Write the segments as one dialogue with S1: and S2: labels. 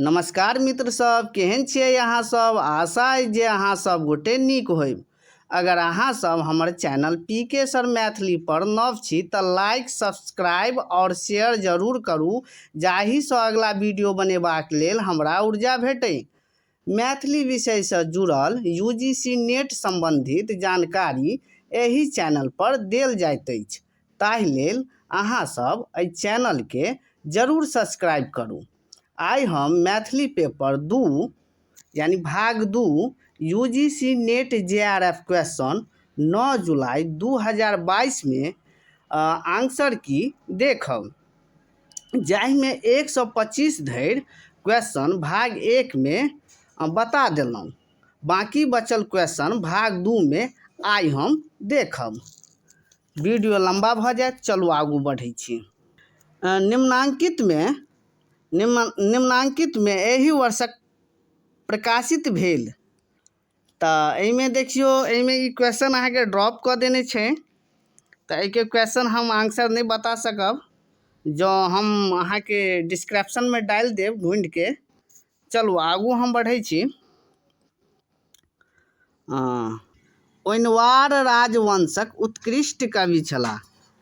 S1: नमस्कार मित्र सब, केहन छियै अहाँ सब? आशा अछि जे अहाँ सब गोटे नीक होयब। अगर अहाँ सब हमर चैनल पी के सर मैथिली पर नव छी तऽ लाइक, सब्सक्राइब और शेयर जरूर करू, जाहिसँ अगला वीडियो बनेबाक लेल हमरा ऊर्जा भेटै। मैथिली विषयसँ जुड़ल यू जी सी नेट सम्बन्धित जानकारी एहि चैनल पर देल जाइत अछि, ताहि लेल अहाँ सब एहि चैनलके जरूर सब्सक्राइब करू। आइ हम मैथिली पेपर 2 यानी भाग 2 U G C NET J R F question 9 जुलाई 2022 में आंसर की देखब, जाहिमे 125 धरि क्वेश्चन भाग 1 में बता देलहुँ। बाकी बचल क्वेश्चन भाग 2 में आइ हम देखब। वीडियो लम्बा भऽ जायत, चलू आगू बढ़ै छी। निम्नांकित में एहि वर्षक प्रकाशित भेल, तऽ एहिमे देखियौ, एहिमे ई क्वेश्चन अहाँके ड्रॉप कऽ देने छै, तऽ एहिके क्वेश्चन हम आंसर नहि बता सकब, जँ हम अहाँके डिस्क्रिप्शनमे डालि देब ढूँढिके। चलू आगू हम बढ़ै छी। ओइनवार राजवंशक उत्कृष्ट कवि छलाह।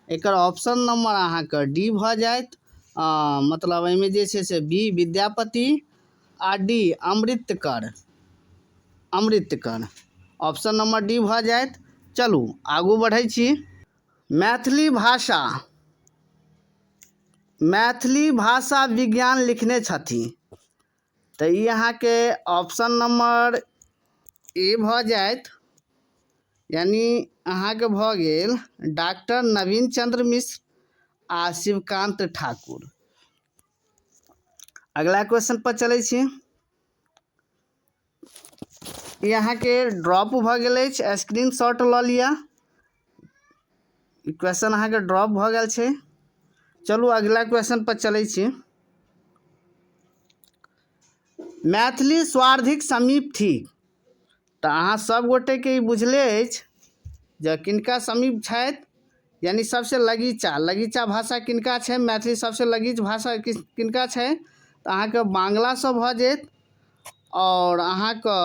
S1: एकर ऑप्शन नंबर अहाँके डी भऽ जायत, मतलब एहिमे जे छै से बी विद्यापति आ D Amritkar, Amritkar option number D भऽ जायत। चलू आगू बढ़ै छी। मैथिली भाषा विज्ञान लिखने छथि, तऽ ई अहाँके ऑप्शन नंबर ए भऽ जायत, यानी अहाँके भऽ गेल डॉक्टर नवीन चंद्र मिश्र आ शिवकांत ठाकुर। अगला क्वेश्चन पर चलै छी। ई अहाँके ड्रॉप भऽ गेल अछि, स्क्रीन शॉट लऽ लिअ। ई क्वेश्चन अहाँके ड्रॉप भऽ गेल छै। चलू अगिला क्वेश्चन पर चलै छी। मैथिली स्वार्थिक समीप थिक, तऽ अहाँ सब गोटेके ई बुझले अछि जे किनका समीप छथि, यानी सबसे लगीचा भाषा किनका छै, मैथिली सबसे लगीच भाषा किनका छै, तऽ अहाँके बांग्लासँ भऽ जायत आओर अहाँके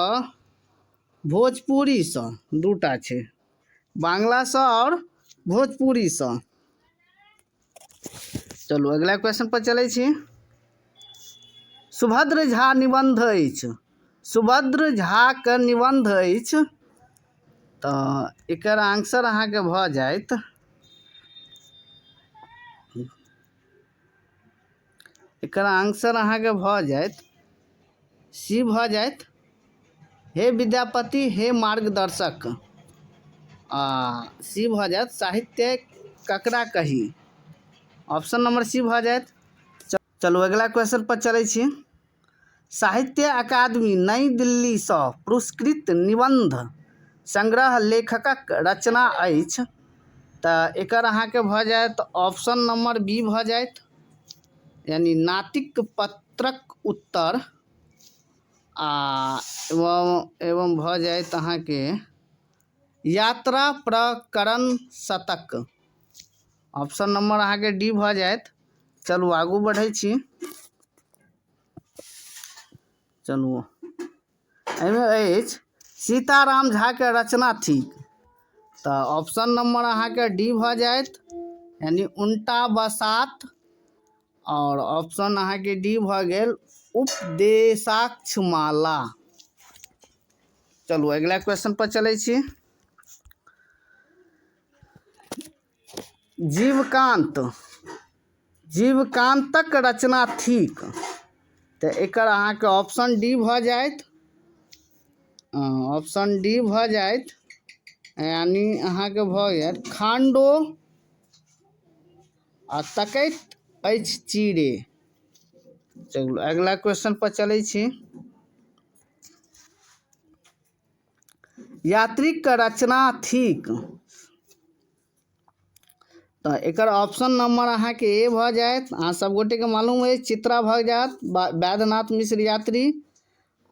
S1: भोजपुरीसँ, दूटा छै, बांग्लासँ आओर भोजपुरीसँ। चलू अगिला क्वेश्चन पर चलै छी। सुभद्र झा निबंध अछि, सुभद्र झाके निबंध अछि, तऽ एकर आंसर अहाँके भऽ जायत एकर आंसर अहाँके भऽ जायत सी भऽ जायत, हे विद्यापति हे मार्गदर्शक, आ सी भऽ जायत साहित्य ककरा कही, ऑप्शन नंबर सी भऽ जायत। चलू अगिला क्वेश्चन पर चलै छी। साहित्य अकादमी नई दिल्लीसँ पुरस्कृत निबंध संग्रह लेखकक रचना अछि, तऽ एकर अहाँके भऽ जायत ऑप्शन नंबर बी भऽ जायत, यानी नातिक पत्रक उत्तर, आ एवं भऽ जायत अहाँके यात्रा प्रकरण शतक, ऑप्शन नंबर अहाँके डी भऽ जायत। चलू आगू बढ़ै छी। चलू एहिमे अछि सीताराम झाके रचना थिक, तऽ ऑप्शन नंबर अहाँके डी भऽ जायत, यानी उनटा बसात, आओर ऑप्शन अहाँके डी भऽ गेल उपदेशाक्षमाला। चलू अगिला क्वेश्चन पर चलै छी। जीवकांतक रचना थिक, तऽ एकर अहाँके ऑप्शन डी भऽ जायत, ऑप्शन डी भऽ जायत, यानी अहाँके भऽ गेल खांडो आ तकैत अछि चीरे। चलू अगिला क्वेश्चन पर चलै छी। यात्रीक रचना थिक, तऽ एकर ऑप्शन नंबर अहाँके ए भऽ जायत, अहाँ सब गोटेके मालूम अछि, चित्रा भऽ जायत वैद्यनाथ मिश्र यात्री,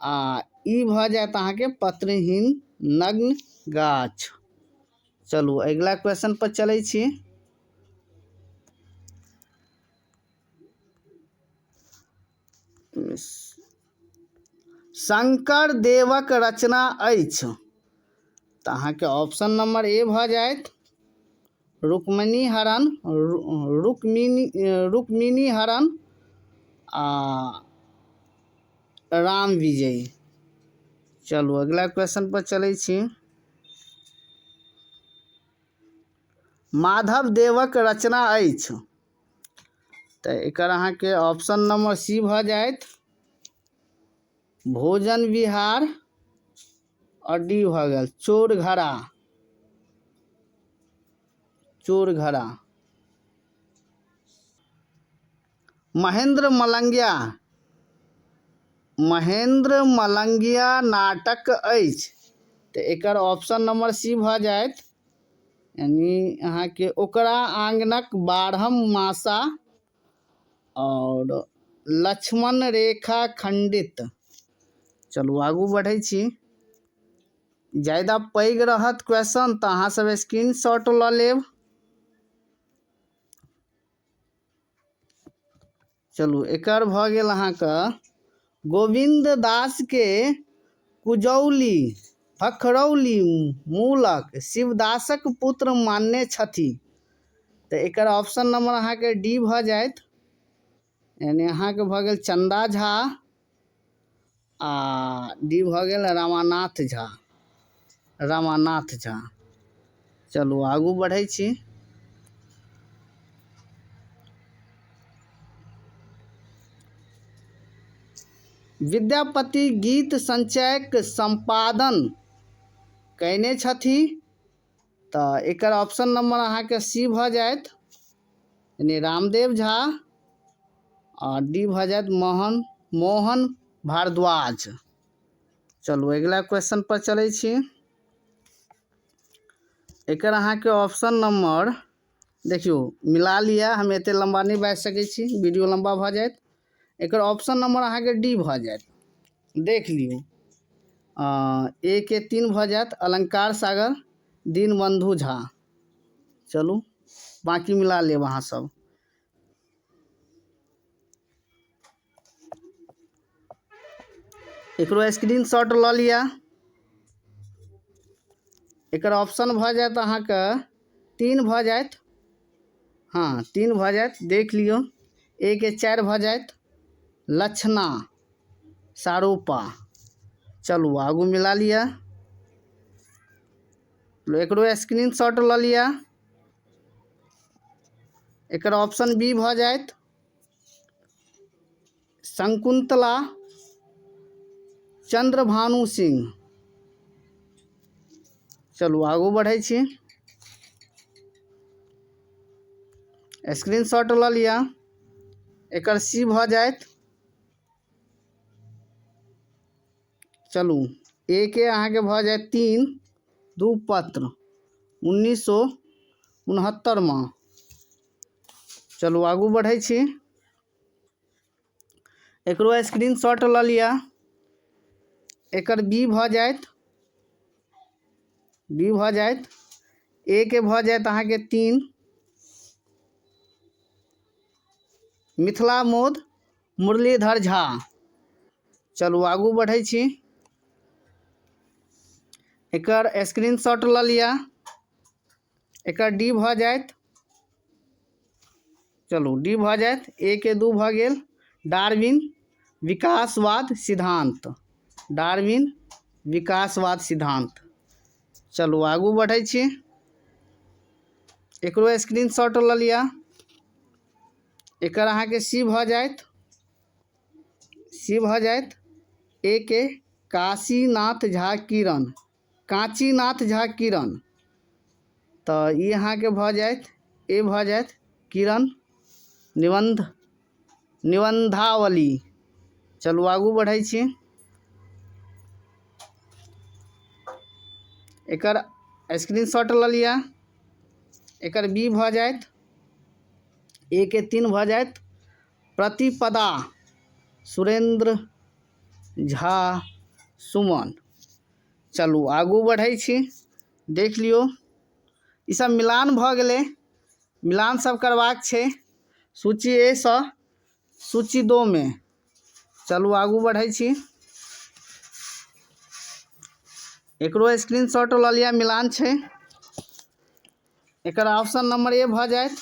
S1: आ ई भऽ जायत अहाँके पत्रहीन नग्न गाछ। चलू अगिला क्वेश्चन पर चलै छी। शंकर देवक रचना अछि। तऽ अहाँके ऑप्शन नंबर ए भऽ जायत रुक्मिणी हरण, रुक्मिणी रुक्मिणी हरण आ राम विजय। चलू अगिला क्वेश्चन पर चलै छी। माधव देवक रचना अछि। तऽ एकर अहाँके ऑप्शन नंबर सी भऽ जायत भोजन विहार आओर डी भऽ गेल चोर घड़ा। चोर घड़ा। महेंद्र मलंगिया, महेंद्र मलंगिया नाटक अछि। तऽ एकर ऑप्शन नंबर सी भऽ जायत, यानी अहाँके ओकरा आंगनक बारहम मासा आओर लक्ष्मण रेखा खंडित। चलू आगू बढ़ै छी। ज्यादा पैघ रहत क्वेश्चन तऽ अहाँ सब स्क्रीन शॉट लऽ लेब। चलू एकर भऽ गेल अहाँके गोविन्द दास के कुजौली भखरौली मूलक शिवदासक पुत्र मानने छथि। तऽ एकर ऑप्शन नंबर अहाँके डी भऽ जायत, यानी अहाँके भऽ गेल चंदा झा आ डी भऽ गेल रमानाथ झा, रमानाथ झा। चलू आगू बढ़ै छी। विद्यापति गीत संचयक सम्पादन कयने छथि। तऽ एकर ऑप्शन नंबर अहाँके सी भऽ जायत, यानी रामदेव झा आ डी भऽ जायत मोहन मोहन भारद्वाज। चलू अगिला क्वेश्चन पर चलै छी। एकर अहाँके ऑप्शन नंबर देखियौ मिला लिअ, हम एते लम्बा नहि बाजि सकै छी, वीडियो लम्बा भऽ जायत। एकर ऑप्शन नंबर अहाँके डी भऽ जायत। देख लियौ, ए के 3 भऽ जायत अलंकार सागर दीनबंधु झा। चलू बाँकी मिला लेब अहाँ सब। एकरो स्क्रीन शॉट लऽ लिअ। एकर ऑप्शन भऽ जायत अहाँके 3 भऽ जायत, हाँ 3 भऽ जायत। देख लियौ, ए के 4 भऽ जायत लक्षणा सारूपा। चलू आगू मिला लिअ, एकरो स्क्रीन शॉट लऽ लिअ। एकर ऑप्शन बी भऽ जायत शकुंतला चंद्रभानु सिंह। चलू आगू बढ़ै छी। स्क्रीन शॉट लऽ लिअ। एकर सी भऽ जायत। चलू ए के अहाँके भऽ जायत 3 2 पत्र 1969 में। चलू आगू बढ़ै छी। एकरो स्क्रीन शॉट लऽ लिअ। एकर बी भऽ जायत, बी भऽ जायत। ए के भऽ जायत अहाँके 3 मिथिला मोद मुरलीधर झा। चलू आगू बढ़ै छी। एकर स्क्रीन शॉट लऽ लिअ। एकर डी भऽ जायत। चलू डी भऽ जायत। ए के 2 भऽ गेल डार्विन विकासवाद सिद्धांत, डार्विन विकासवाद सिद्धांत। चलू आगू बढ़ै छी। एकरो स्क्रीन शॉट लऽ लिअ। एकर अहाँके सी भऽ जायत, सी भऽ जायत। ए के काशीनाथ झा किरण, कांचीनाथ झा किरण। तऽ ई अहाँके भऽ जायत, ए भऽ जायत किरण निबंध निबंधावली। चलू आगू बढ़ै छी। एकर स्क्रीन शॉट लऽ लिअ। एकर बी भऽ जायत, ए के 3 भऽ जायत प्रतिपदा सुरेंद्र झा सुमन। चलू आगू बढ़ै छी। देख लियौ, ई सब मिलान भऽ गेलै। मिलान सब करबाक छै सूची ए सँ सूची 2 में। चलू आगू बढ़ै छी। एकरो स्क्रीनशॉट लऽ लिअ, मिलान छै। एकर ऑप्शन नंबर ए भऽ जायत,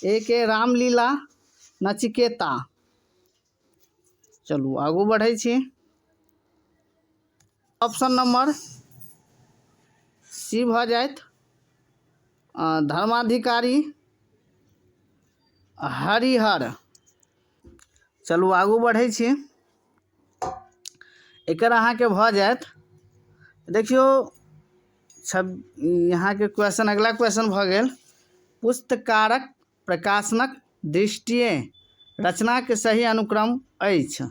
S1: ए के रामलीला नचिकेता। चलू आगू बढ़ै छी। ऑप्शन नंबर सी भऽ जायत, धर्माधिकारी हरिहर। चलू आगू बढ़ै छी। एकर अहाँके भऽ जायत, देखियौ अहाँके क्वेश्चन, अगला क्वेश्चन भऽ गेल, पुस्तकारक प्रकाशनक दृष्टिए रचनाके सही अनुक्रम अछि।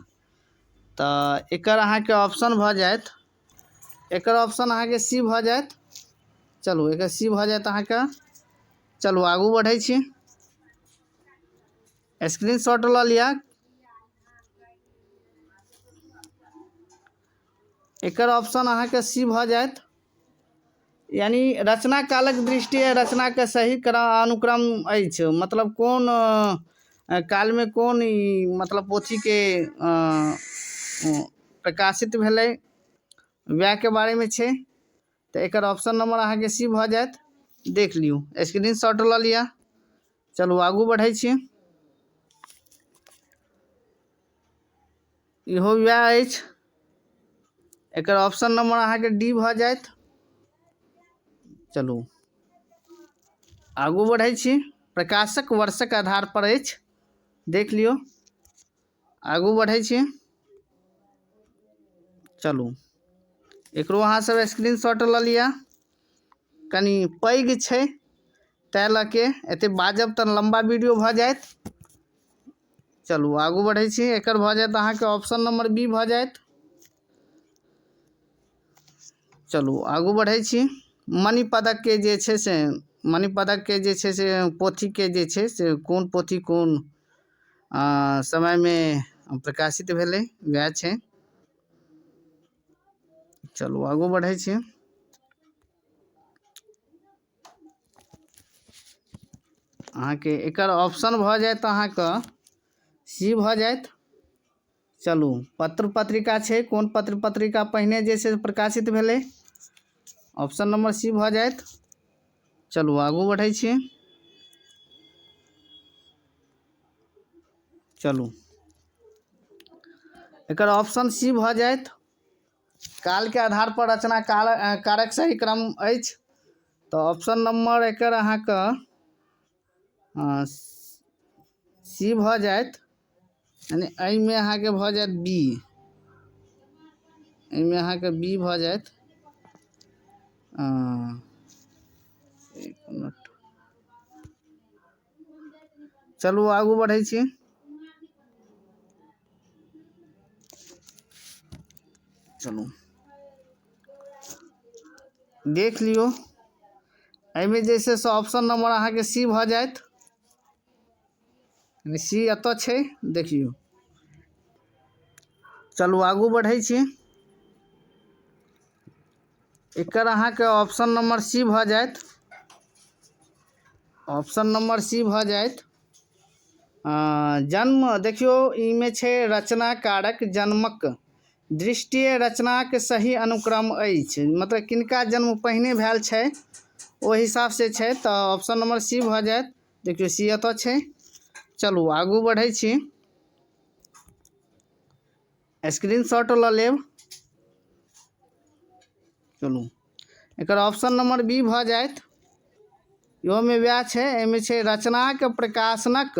S1: तऽ एकर अहाँके ऑप्शन भऽ जायत, एकर ऑप्शन अहाँके सी भऽ जायत। चलू एकर सी भऽ जायत अहाँके। चलू आगू बढ़ै छी। स्क्रीनशॉट लऽ लिअ। एकर ऑप्शन अहाँके सी भऽ जायत, यानी रचना कालक दृष्टिए रचनाके सही अनुक्रम अछि, मतलब कोन कालमे कोन ई मतलब पोथीके प्रकाशित भेलै वएहके बारेमे छै। तऽ एकर ऑप्शन नंबर अहाँके सी भऽ जायत। देख लियौ, स्क्रीनशॉट लऽ लिअ। चलू आगू बढ़ै छी। इहो वएह अछि। एकर ऑप्शन नंबर अहाँके डी भऽ जायत। चलू आगू बढ़ै छी। प्रकाशक वर्षक आधार पर अछि, देख लियौ। आगू बढ़ै छी। चलू एकरो अहाँ सब स्क्रीनशॉट लऽ लिअ। कनि पैघ छै तै लऽ के एते बाजब तऽ लम्बा वीडियो भऽ जायत। चलू आगू बढ़ै छी। एकर भऽ जायत अहाँके ऑप्शन नंबर बी भऽ जायत। चलू आगू बढ़ै छी। मणिपदक के जे छै से, मणिपदक के जे छै से पोथी के जे छै से कोन पोथी कोन समयमे प्रकाशित भेलै वएह छै। चलू आगू बढ़ै छी। अहाँके एकर ऑप्शन भऽ जायत अहाँके सी भऽ जायत। चलू पत्र पत्रिका छै, कोन पत्र पत्रिका पहिने जे छै प्रकाशित भेलै, ऑप्शन नंबर सी भऽ जायत। चलू आगू बढ़ै छी। चलू एकर ऑप्शन सी भऽ जायत। काल के आधार पर रचना कारक सही क्रम अछि, तऽ ऑप्शन नंबर एकर अहाँके सी भऽ जायत। यानी एहिमे अहाँके भऽ जायत बी, एहिमे अहाँके बी भऽ जायत। एक मिनट, चलू आगू बढ़ै छी। चलू देख लियौ, एहिमे जे छै से ऑप्शन नंबर अहाँके सी भऽ जायत। सी एतऽ छै, देखियौ। चलू आगू बढ़ै छी। एकर अहाँके ऑप्शन नंबर सी भऽ जायत। ऑप्शन नंबर सी भऽ जायत। जन्म देखियौ ईमे छै रचनाकारक जन्मक दृष्टिए रचनाक सही अनुक्रम अछि, मतलब किनका जन्म पहिने भेल छै ओहि हिसाबसँ छै, तऽ ऑप्शन नंबर सी भऽ जायत। देखियौ सी एतऽ छै। चलू आगू बढ़ै छी। स्क्रीनशॉट लऽ लेब। चलू एकर ऑप्शन नंबर बी भऽ जायत। इहोमे वएह छै, एहिमे छै रचनाक प्रकाशनक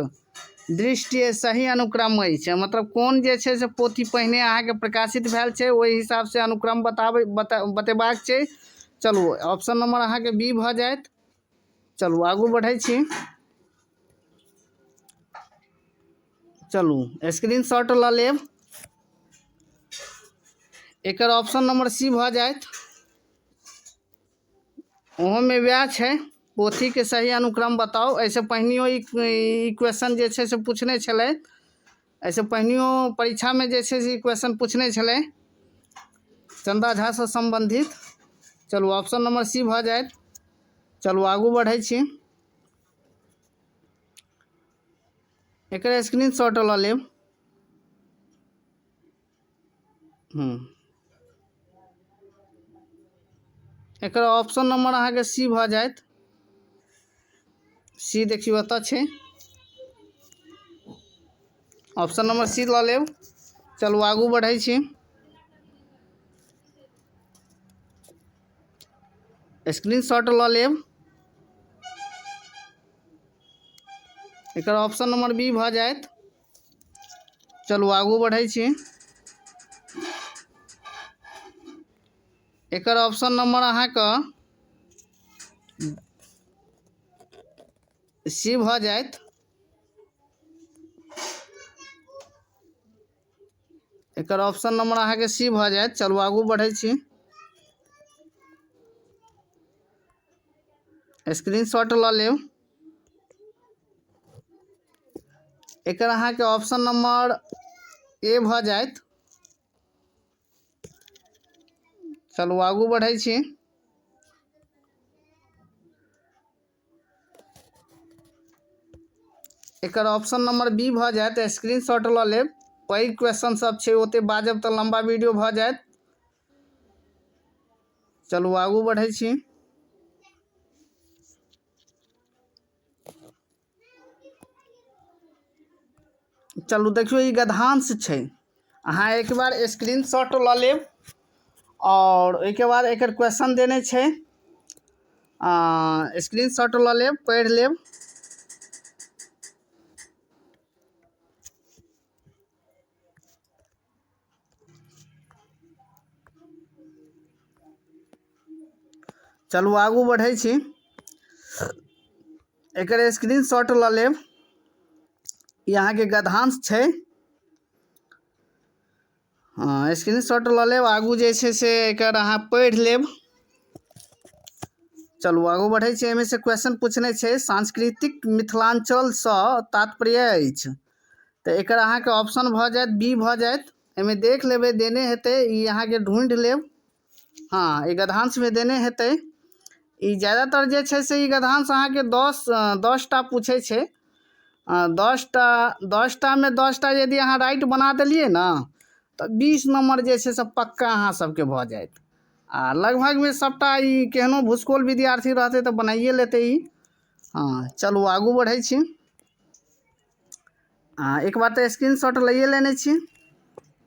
S1: दृष्टिए सही अनुक्रम अछि, मतलब कोन जे छै से पोथी पहिने अहाँके प्रकाशित भेल छै ओहि हिसाबसँ अनुक्रम बतेबाक छै। चलू ऑप्शन नंबर अहाँके बी भऽ जायत। चलू आगू बढ़ै छी। चलू स्क्रीनशॉट लऽ लेब। एकर ऑप्शन नंबर सी भऽ जायत। ओहोमे वएह छै, पोथीके सही अनुक्रम बताउ। एहिसँ पहिनियो ई क्वेश्चन जे छै से पूछने छलै, एहिसँ पहिनियो परीक्षामे जे छै से ई क्वेश्चन पूछने छलै चंदा झासँ सम्बन्धित। चलू ऑप्शन नंबर सी भऽ जायत। चलू आगू बढ़ै छी। एकर स्क्रीनशॉट लऽ लेब। एकर ऑप्शन नंबर अहाँके सी भऽ जायत। सी देखियौ एतऽ छै, ऑप्शन नंबर सी लऽ लेब। चलू आगू बढ़ै छी। स्क्रीनशॉट लऽ लेब। एकर ऑप्शन नंबर बी भऽ जायत। चलू आगू बढ़ै छी। एकर ऑप्शन नंबर अहाँके सी भऽ जायत। एकर ऑप्शन नंबर अहाँके सी भऽ जायत। चलू आगू बढ़ै छी। स्क्रीनशॉट लऽ लेब। एकर अहाँके ऑप्शन नंबर ए भऽ जायत। चलू आगू बढ़ै छी। एकर ऑप्शन नंबर बी भऽ जायत। स्क्रीनशॉट लऽ लेब। पैघ क्वेश्चन सब छै, ओते बाजब तऽ लम्बा वीडियो भऽ जायत। चलू आगू बढ़ै छी। चलू देखियौ ई गद्यांश छै। अहाँ एक बार स्क्रीनशॉट लऽ लेब और ओहिके बाद एकर क्वेश्चन देने छै, स्क्रीनशॉट लऽ लेब, पढ़ि लेब। चलू आगू बढ़ै छी। एकर स्क्रीनशॉट लऽ लेब। ई अहाँके गद्यांश छै। हँ, स्क्रीनशॉट लऽ लेब। आगू जे छै से एकर अहाँ पढ़ि लेब। चलू आगू बढ़ै छी। एहिमे से क्वेश्चन पूछने छै, सांस्कृतिक मिथिलांचलसँ तात्पर्य अछि। तऽ एकर अहाँके ऑप्शन भऽ जायत बी भऽ जायत। एहिमे देख लेबै, देने हेतै, ई अहाँके ढूँढि लेब। हँ, ई गद्यांशमे देने हेतै। ई ज्यादातर जे छै से ई गद्यांश अहाँके 10 टा पूछै छै। 10टा, 10टामे 10टा यदि अहाँ राइट बना देलियै ने तऽ 20 नम्बर जे छै से पक्का अहाँ सबके भऽ जायत। आ लगभगमे सबटा ई केहनो भुसकोल विद्यार्थी रहतै तऽ बनाइए लेतै ई। हँ, चलू आगू बढ़ै छी। एक बार तऽ स्क्रीनशॉट लैए लेने छी।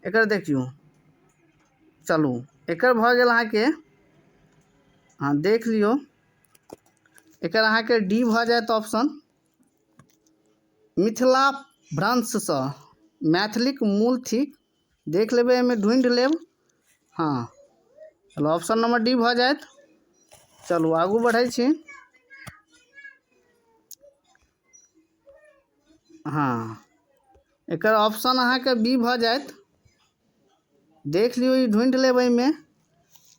S1: एकर देखियौ, चलू एकर भऽ गेल अहाँके। हँ, देख लियौ, एकर अहाँके डी भऽ जायत ऑप्शन। मिथिला भ्रंशसँ मैथिलीक मूल थिक। देख लेबै, एहिमे ढूँढि लेब। हँ, चलू ऑप्शन नंबर डी भऽ जायत। चलू आगू बढ़ै छी। हँ, एकर ऑप्शन अहाँके बी भऽ जायत। देख लियौ, ई ढूँढि लेब एहिमे।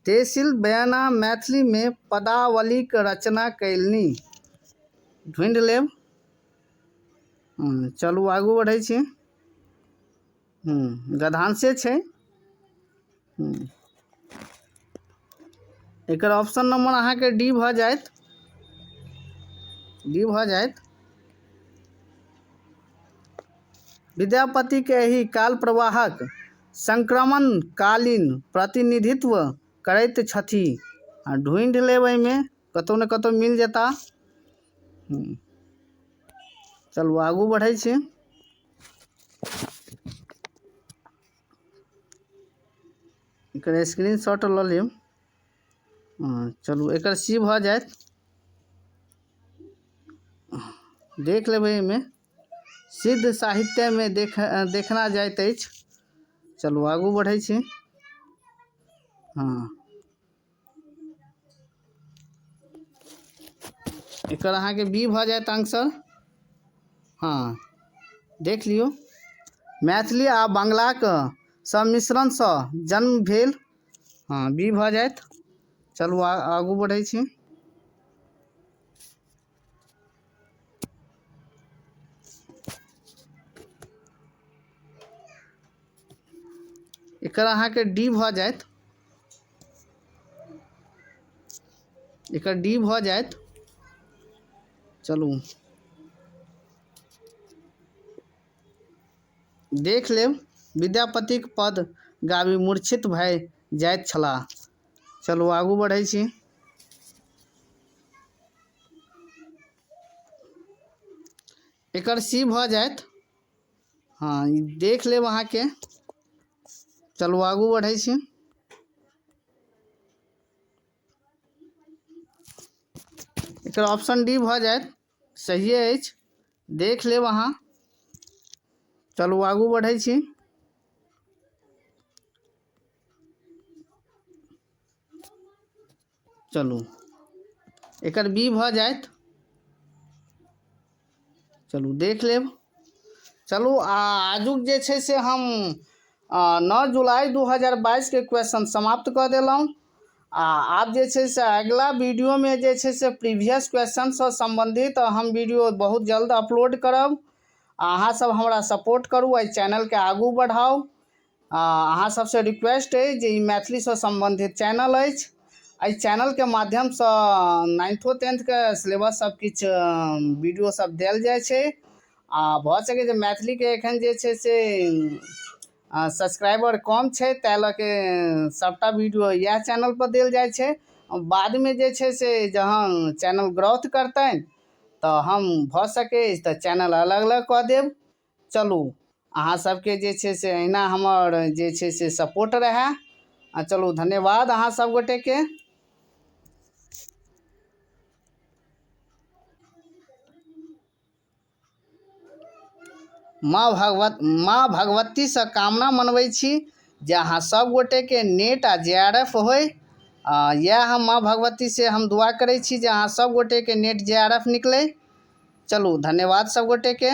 S1: देसिल बयाना मैथिलीमे पदावलीक रचना कयलनि। ढूँढि लेब। चलू आगू बढ़ै छी। गद्यांशे छै। एकर ऑप्शन नंबर अहाँके डी भऽ जायत। डी भऽ जायत। विद्यापतिके एहि काल प्रवाहक संक्रमणकालीन प्रतिनिधित्व करैत छथि। आ ढूँढि लेब, एहिमे कतहु ने कतहु मिल जेता। चलू आगू बढ़ै छी। एकर स्क्रीनशॉट लऽ लेब। चलू एकर सी भऽ जायत। देख लेबै एहिमे, सिद्ध साहित्यमे देखना जाइत अछि। चलू आगू बढ़ै छी। हँ, एकर अहाँके बी भऽ जायत आंसर। हँ, देख लियौ, मैथिली आ बांग्लाक सम्मिश्रणसँ जन्म भेल। हँ, बी भऽ जायत। चलू आगू बढ़ै छी। एकर अहाँके डी भऽ जायत। एकर डी भऽ जायत। चलू देख लेब, विद्यापतिक पद गाबि मूर्छित भए जाइत छलाह। चलू आगू बढ़ै छी। एकर सी भऽ जायत। हँ, ई देख लेब अहाँके। चलू, आगू बढ़ै छी। एकर ऑप्शन डी भऽ जायत, सहिए अछि, देख लेब अहाँ। चलू, आगू बढ़ै छी। चलू, एकर बी भऽ जायत। चलू, देख लेब। चलू, आ आजुक जे छै से हम 9 जुलाई 2022के क्वेश्चन समाप्त कऽ देलहुँ। आ आब जे छै से अगिला वीडियोमे जे छै से प्रीवियस क्वेश्चनसँ सम्बन्धित हम वीडियो बहुत जल्द अपलोड करब। आ अहाँसभ हमरा सपोर्ट करू, एहि चैनलके आगू बढ़ाउ। आ अहाँ सबसँ रिक्वेस्ट अइ जे ई मैथिलीसँ सम्बन्धित चैनल अछि। एहि चैनलके माध्यमसँ नाइन्थो टेंथके सिलेबस सब किछु वीडियो सब देल जाइ छै। आ भऽ सकै जे मैथिलीके एखन जे छै से सब्सक्राइबर कम छै, ताहि लऽ के सभटा वीडियो इएह चैनल पर देल जाइ छै। बादमे जे छै से जहन चैनल ग्रोथ करतनि, तऽ हम भऽ सकै तऽ चैनल अलग अलग कऽ देब। चलू, अहाँ सबके जे छै से अहिना हमर जे छै से सपोर्ट रहए। आ चलू, धन्यवाद अहाँ सब गोटेके। माँ भगवतीसँ कामना मनबै छी जे अहाँ सब गोटेके नेट आ जेआरएफ होय। इएह हम माँ भगवती से हम दुआ करै छी जे अहाँ सब गोटेके नेट जेआरएफ निकलै। चलू, धन्यवाद सब गोटेके।